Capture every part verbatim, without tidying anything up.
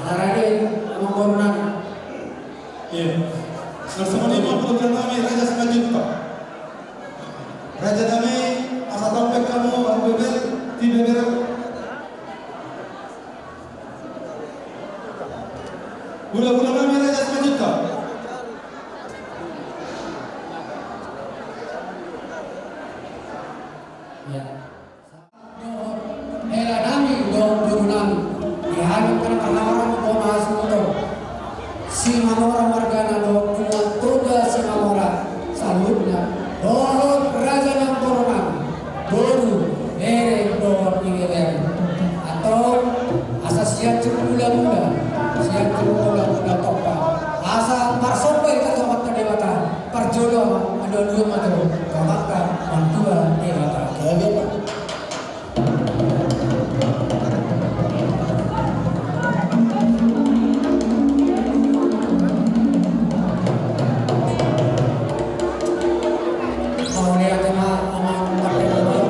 Harani, amang boru nami. Iya. Langsung ini mau program nami, Raja Simanjuntak. Raja nami, asa tampek kamu, Abu Bebel, di Bebel. Gula-gula nami, Raja Simanjuntak. Ya. Dohot hela nami, dohot boru nami. Di hami pe na marhahamaranggi, boha ma hasintongan. Simamora margana dohot Tuan Toga Simamora saluhutna. Dohot raja nang boru nami. Boru, bere, dohot ibebere. Antong, asa sianjur mula-mula, sianjur mula-mula tompa. Asa marsomba hita tu Amanta Debata. Parjolo ma, alualuhon ma jo tu Amanta Martua Debata. Mauliate ma, amang pardenggan.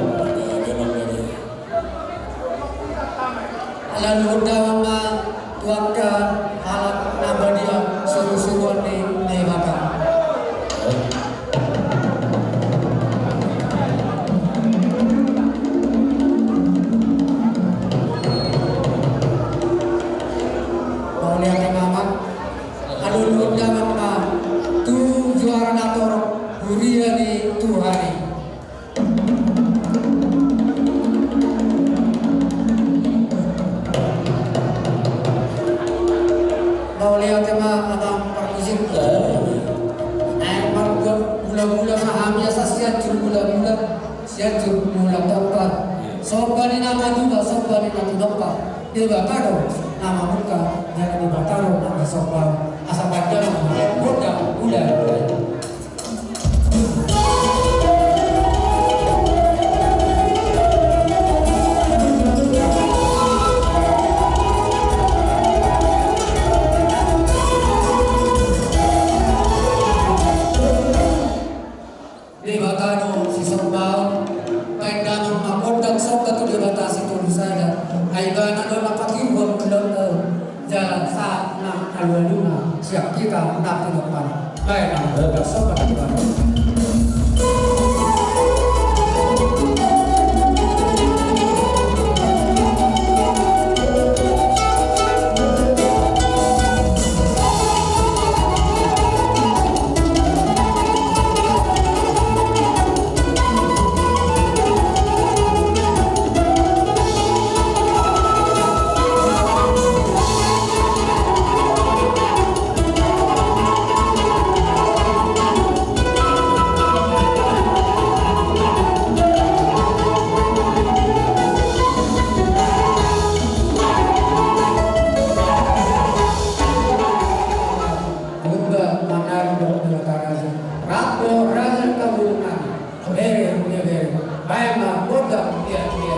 Ala luhut damang ma tu angka halak na badia, surusuruan ni Debata. Mauliate ma, amang. Ala luhut damang ma tu juara na torop, huria ni Tuhan i. Mauliate ma, amang parmusik. Naeng margula-gula ma hami asa sianjur mula-mula, sianjur mula tompa. Somba ni na maduma, somba ni na tinompa. Debata do na mamungka, jala Debata do na marsomba. Asa panjang ma gondang mula-mula. Debata do sisombaon, baen damang ma gondang somba tu Debata sitolu sada, ai ibana do na patiuhon ulaon, jala sahat na alualuna sian hita na pinompar. Baen damang gondang somba tu Debata. Umba manari dohot Debata raja. Rap do raja ni kampung nami. Bere, bere, bere. Baen ma gondang, iya, iya.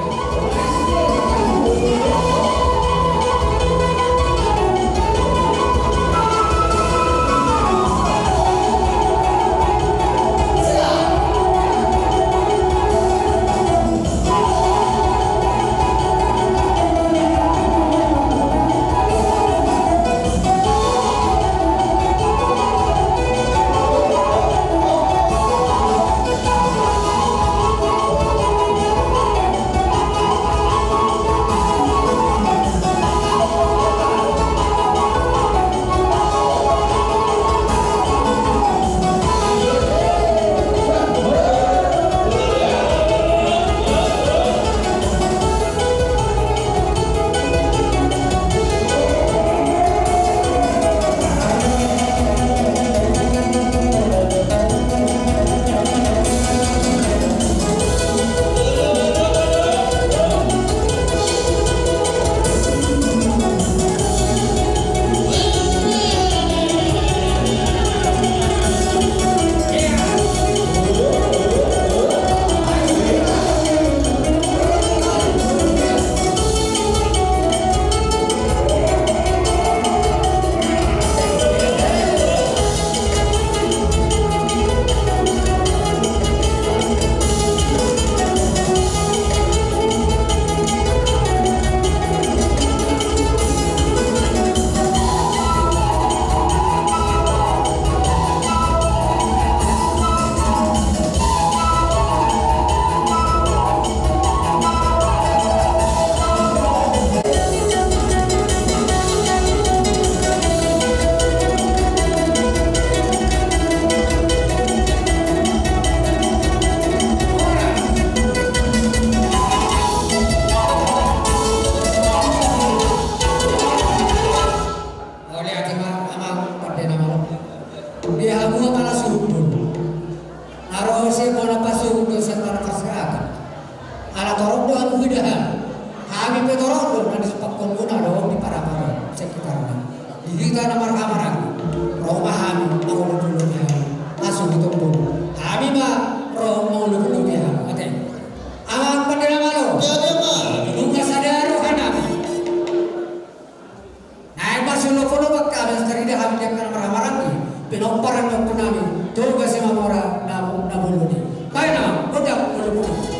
Ala torop do aluhon hami. Hami pe torop do na di sipanggomuna dohot di parapara sekitarna. Di hita na marhahamaranggi, ro ma hami mangolu-olu di hami. Masuk di tombol. Hami ma ro mangolu-olu di hami. Oke. Amang pande na malo. Nunga sada rohanami. Naeng ma siolopolop hami, tarida hami di angka na marhahamaranggi, pinompar ni ompunami Toga Simamora na, na bolon i. Baen ma, godang bolon i.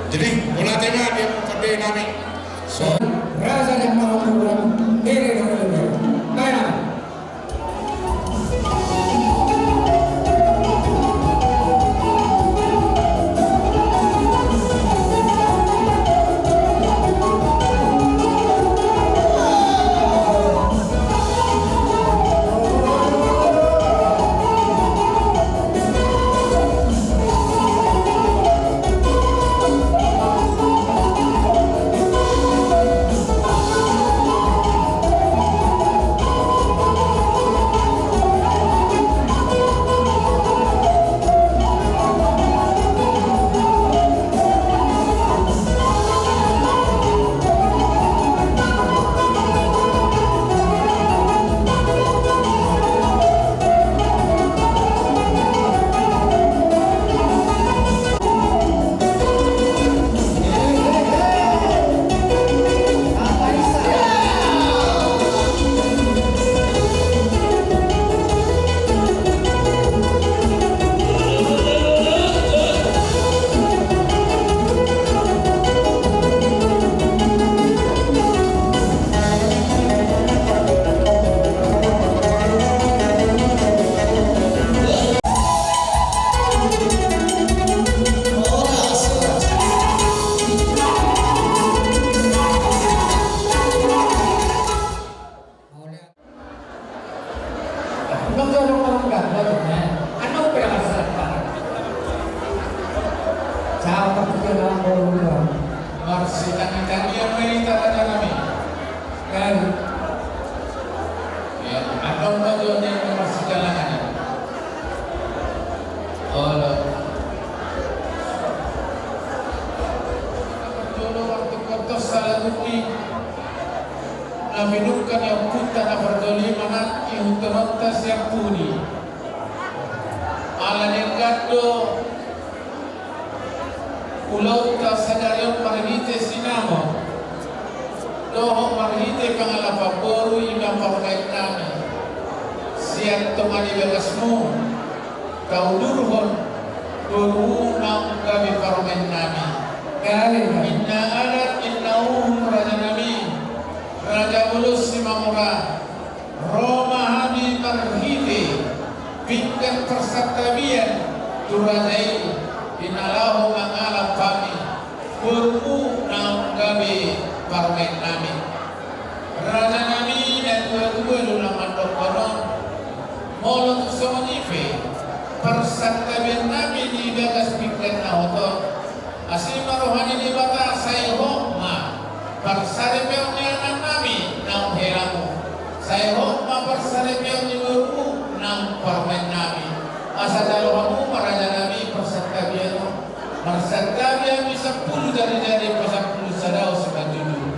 Jadi, mauliate ma di hamu pande nami. So. Raja ni Amangboru, bere do bere. Baen ma. Marsitangitangian ma hita, raja nami. Kan. Ya, adong ma jo na marsijalangan. Olo. Jolo waktu kotos salah bukti. Na pinungka ni ompunta na parjolo i manang ihuthononta sian pudi. Ala denggan do ulaonta sadari on marhite sinamot dohot marhite pangalapan boru, i ma parumaen nami. Sian tonga ni bagasmu taudurhon borumu naung gabe parumaen nami. Gabe. Inna adat, inna uhum, raja nami, raja bolon Simamora. Ro ma hami marhite pinggan parsantabian tu raja i, di na laho mangalap hami borumu naung gabe parumaen nami. Raja nami, natuatua do na mandokkon on. Molo tung songon i pe parsantabian nami di bagas pinggan na hot on, asi ma roha ni Debata, sai hot ma parsaripeon ni anak nami naung helamu, sai hot ma parsaripeon ni borumu naung parumaen nami. Asa jalo hamu ma, raja nami, parsantabian on. Marsantabi hami sampulu jarijari, pasampulu sada simanjujung.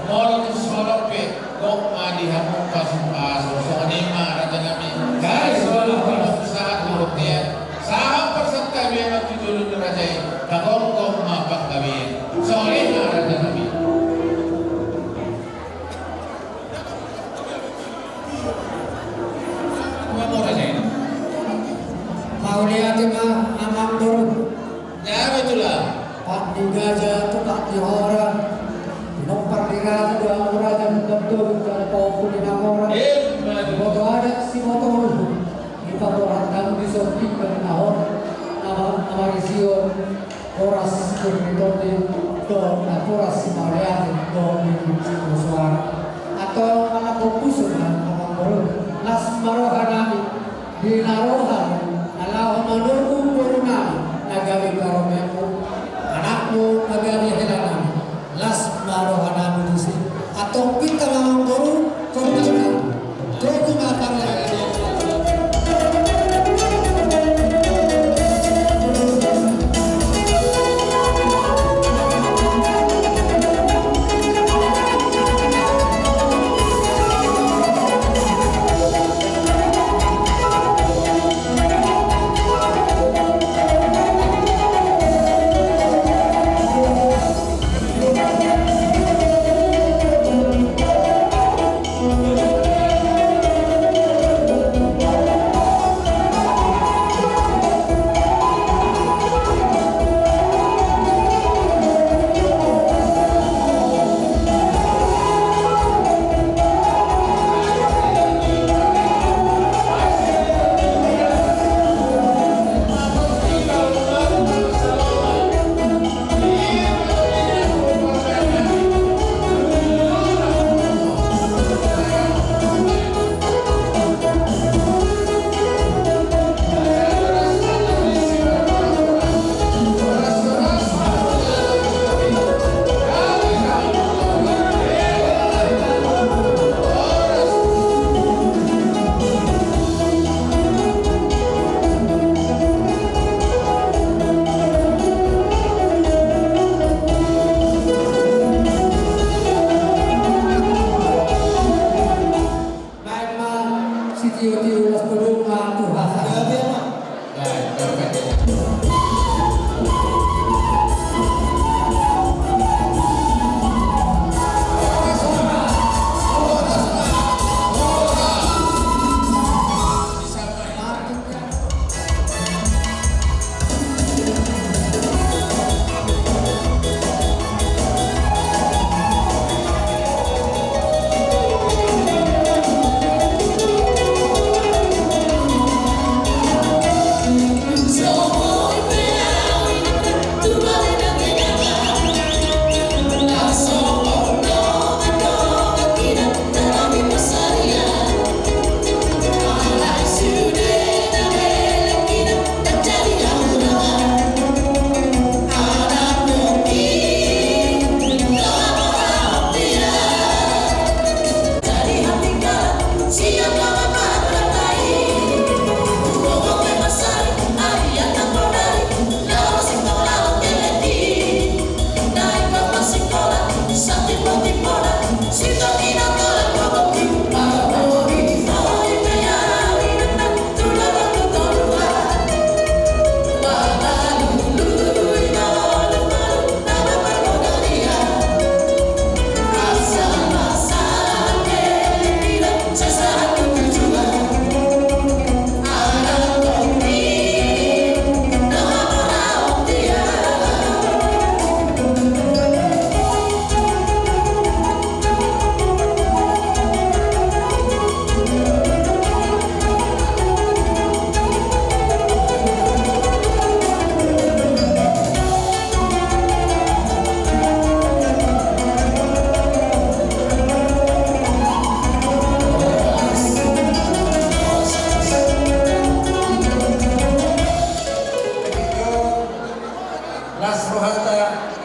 Molo tung songon on pe, gok ma di hamu pasupasu. Songon i ma, raja nami. Gabe. Songon i ma, sahat tu bontean, sahat parsantabian on tu jolo ni raja i. Tagomgom ma panggabean. Songon i ma, raja nami. Mauliate ma, amangboru. Ia, betul lah. Pat ni gaja tu pat ni hora. Pinompar ni raja do hamu, raja, bukan tolu, bukan pongku ni na mora. Emma tutu. Boto adat, siboto uhum. Dipaborat hamu dison pinggan na hot, na ma-, na marisi on horas ni tondi, dohot napuran simauliate, dohot ni puji ni soara. Antong manang hombus ma, amangboru, las ma roha nami di na roham na laho manurhon boru nami na gabe parumaenmu, anakmu na gabe hela nami. Las ma roha nami disi. Antong pinta ma, amangboru, hombus ma. Togu ma panggabean.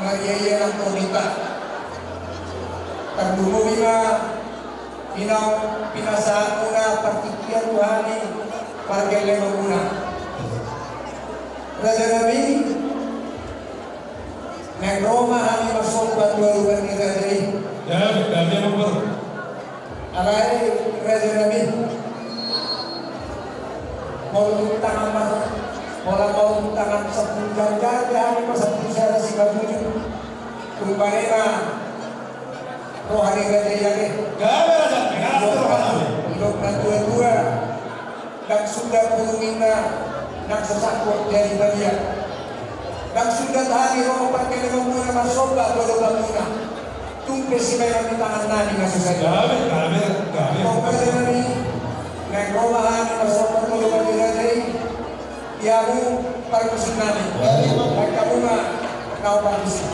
Mariaia nang torita. Tarlumobi ma pinasahatmuna partingkian tu hami pargellengonmuna. Raja nami, naeng ro ma hami marsomba tu adopan ni raja i. Gabe, gabe, Amangboru. Alai raja nami, molo tung tangan ma, molo molo tung tangan sampulu jari-jari, hami ma sampulu sada simanjujung. Tung bane ma roha ni raja i ate. Gabe raja, gabe roha nami. Didok natua-tua, ndang suda pulung inna nang so sangkot jadi badia. Ndang suda hami ro pargellengonmuna marsomba tu adopanmuna. Tung pe sibaenon ni tangan nami na so sae. Gabe, gabe, gabe. Antong raja nami, naeng ro ma hami marsomba tu adopan ni raja i. Di hamu parmusik nami. Baen hamu ma naung parmusik.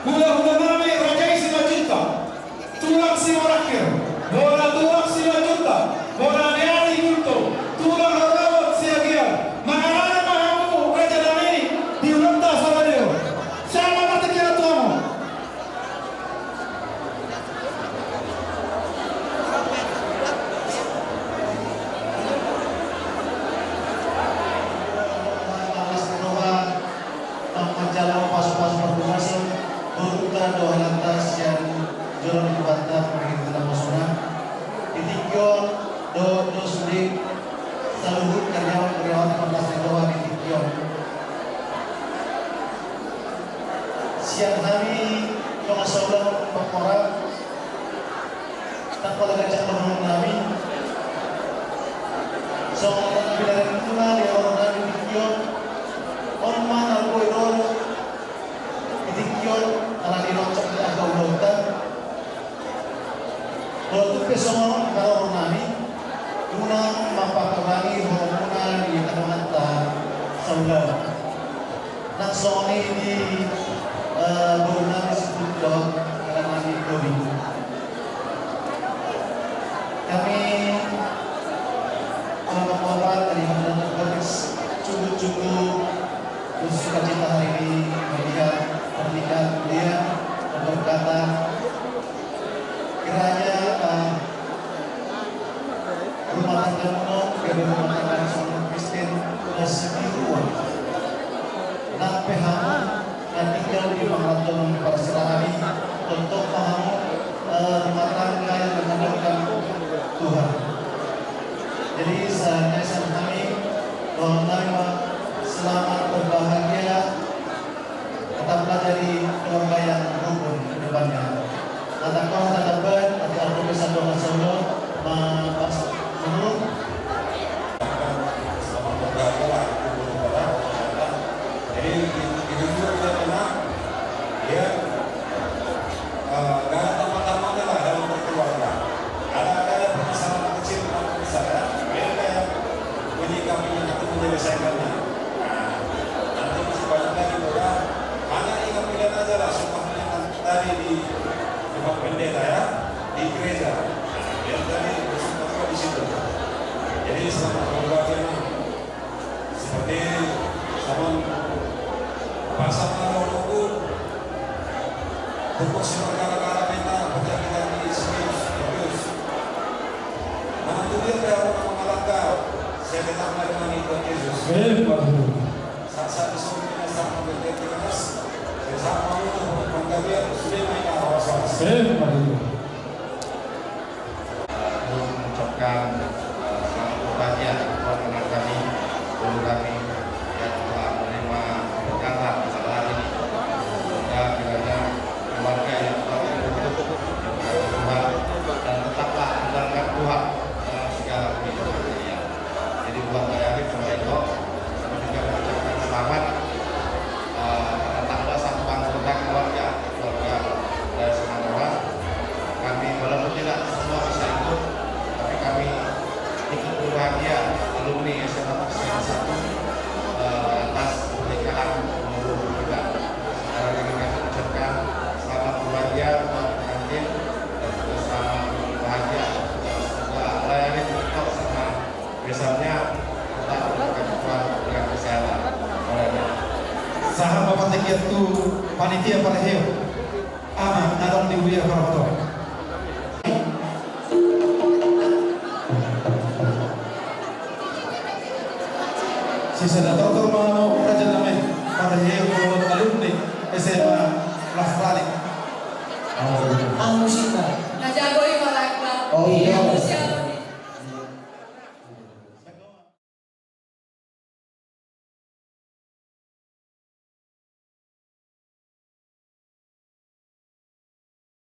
Hulahula nami Raja i Simanjuntak, tulang Simorangkir, bona tulang Simanjuntak, bona ni ari Gultom, tulang Horobot Siagian, mangalana ma hamu raja nami di ulaonta saonari on. Sahat ma partingkian tu hamu. Manjalo pasupasu parhorasan, boruta dohot inanta sian jolo ni Tuhanta, marhite naposona. Di tingki on dohot do sude saluhut karyawan-karyawan Marlas ni Roha di tingki on. Sian hami dongan saulaon Pangkoran, ndang pola ganjang dohonon nami. Songon pinarentumuna di horong nami di tingki on, on ma na boi ro di tingki on ala ni loncok ni angka ulaonta. Molo tung pe songon on haroro nami, unang ma pakurangi horongmuna di angka saulaon. Nang songon i di, eh, boru nami si Putri dohot anak nami Dobi. Kami, eh, mengorban dari Hamdan Batis, cukup-cukup bersukacita hari ini melihat pernikahan beliau dan berkata, kiranya, eh, rumah tangga muna gabe rumah tangga yang sangat Kristen dan spiritual. Nang pe hamu na tinggal di pangarantoan di parsirangan i, tongtong ma hamu, eh, rumah tangga yang mengandalkan Tuhan. Jadi, sahatna sian hami, dohonon nami ma selamat berbahagia, tetaplah jadi keluarga yang rukun ke depannya. Tata kau tata bai, ati argo pesan doa saudara, ma pas menurut. Selamat berbahagia, jadi, di, di, di, ya, eh, nggak ada tambah-tambahnya lah dalam berkeluarga. Ada, ada permasalahan kecil, permasalahan besar, ya. Beda kayak menyikapinya atau menyelesaikannya. Nah, nanti masih banyak lagi, mudah. Hanya ingat pilihan aja lah, sumpah pernyataan tadi di tempat pendeta, ya, di gereja. Nah, dia tadi bersumpah juga di situ. Jadi, selamat berbahagia, Mang. Seperti zaman pasal Rabu, pokok si perkara-kara peta, pecah kita di Simeus, Simeus. Mana tuh dia, dia orang mengalahkan, saya tetap menemani Tuhan Yesus. Amin, Pak Guru. Saat-saat di sini, saat mengerti keras, saya saat mau untuk penggawean, sudah naik ke atas. Amin, Pak Guru. Eh, mengucapkan, eh, selamat berbahagia buat anak kami, boru kami yang telah menerima pernikahan pada hari ini. Semoga kiranya keluarga yang telah dibentuk diberkati Tuhan dan tetaplah andalkan Tuhan dalam segala kehidupan kalian. Jadi buat Pak Arif sama Eko, kami juga mengucapkan selamat, eh, pada tanggal satu anggota keluarga, keluarga dari Semarang. Kami walaupun tidak semua bisa ikut, tapi kami ikut berbahagia alumni S M A Negeri satu, eh, atas pernikahan nomor dua. Sekali lagi kami ucapkan selamat berbahagia buat pengantin dan juga selamat berbahagia dan semoga layani TikTok sama Misalnya, tetap melakukan kebutuhan dengan kesehatan. Sahat ma partingkian tu panitia parheo. Ama, na adong di huria parhotol. Sisa dator